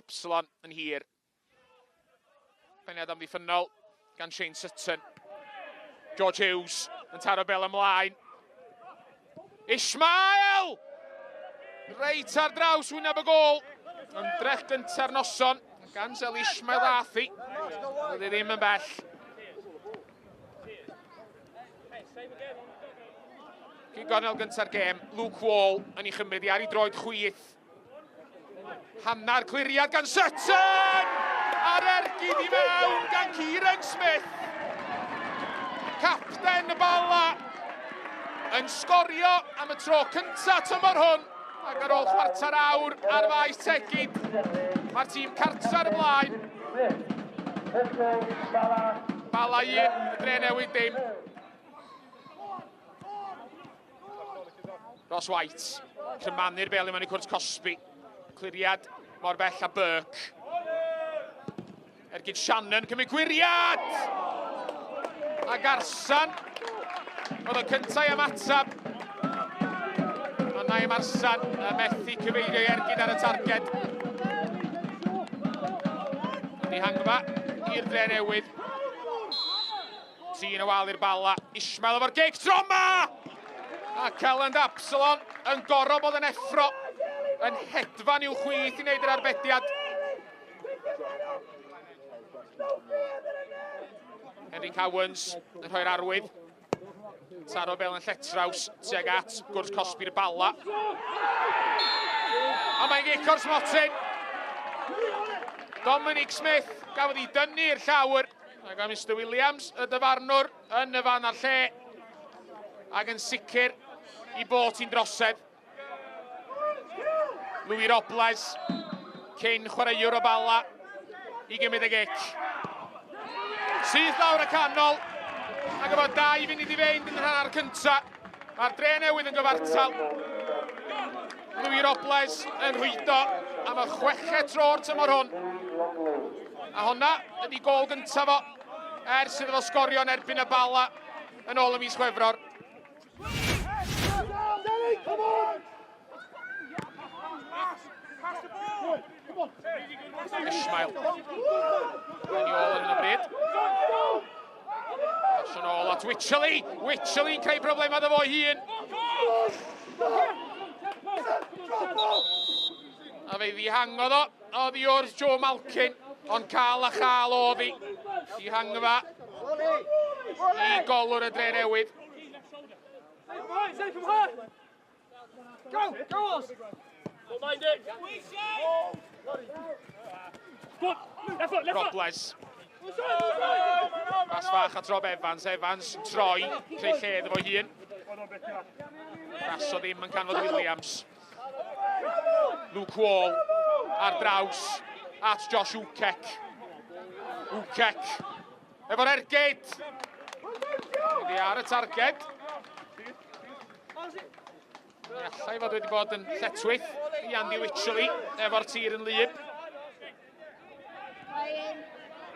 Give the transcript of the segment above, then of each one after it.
Absalon yn hir. Peniad amddiffynnol gan Shane Sutton. George Hughes yn taro bel ymlaen. Ishmael! Reit ar draws wyneb y gôl. Ymdrech gynta'r noson gan Zel Ishmael Athi. Oedd e ddim yn bell. Cyn gornel gynta'r gêm, Luke Wall yn ei chymryd i ar ei droed chwith. Hanner cliriad gan Sutton! A'r ergyd i mewn gan Kieran Smith. Capten y Bala yn sgorio am y tro cyntaf tymor hwn ac ar ôl chwarter awr ar faes Tegid mae'r tîm cartra ar y blaen. Bala 1, y dre newid dim. Ross White, crymanu'r bel i mewn i cwrt cosbi. Cliriad mor bell a Burke. Ergyd Shannon, cymryd gwiriad! A Garsan, oedd y cyntaf i ymateb. Ond Naim Arsan yn methu cyfeirio i ergyd ar y targed. Dihangfa i'r dre newydd. Trin y wal i'r Bala. Ishmael efo'r gic droma! A Kelland Absalon yn gorfod bod yn effro. Yn hedfan i'w chwith i wneud yr arbediad. Henry Cowans yn rhoi'r arwydd. Taro bel yn lletraws tuag at gwrs cosbi'r Bala. A mae'n gic o'r smotyn. Dominic Smith gafodd ei dynnu i'r llawr. Ac mae Mr Williams, y dyfarnwr, yn y fan a'r lle. Ac yn sicr i bod hi'n drosedd. Louis Robles, cyn chwaraewr o Bala, i gymryd y gic. Syth lawr y canol, ac efo 2 funud i fynd yn yr hanner cyntaf, mae'r dre newydd yn gyfartal. Louis Robles yn rhwydo am y chweched tro'r tymor hwn. A honna ydy gol gyntaf fo ers iddo fo sgorio yn erbyn y Bala yn ôl y mis Chwefror. Ishmael. Yn ôl ar hyn o bryd. Pas yn ôl at Wycherley. Wycherley'n creu problemau iddo fo hun. A fe ddihangodd o oddi wrth Joe Malkin, ond cael a chael oedd hi. Dihangfa i golwr y dre newydd. Robles. Pas fach at Rob Evans. Evans yn troi, creu lle iddo fo hun. Raso ddim yn canfod Williams. Luke Wall ar draws at Josh Ukek. Ukek efo'r ergyd. Wedi ar y targed. Mi allai fod wedi bod yn lletchwith i Andy Wycherley efo'r tir yn lyb.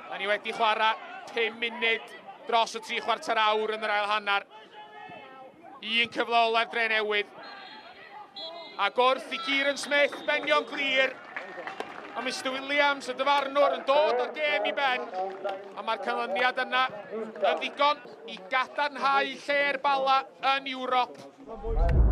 Da ni wedi chwarae 5 munud dros y 3 chwarter awr yn yr ail hanner. Un cyfle olaf dre newydd. Ac wrth i Kieran Smith benio'n glir, a Mr Williams, y dyfarnwr, yn dod o'r gêm i ben. A mae'r canlyniad yna yn ddigon i gadarnhau lle'r Bala yn Ewrop.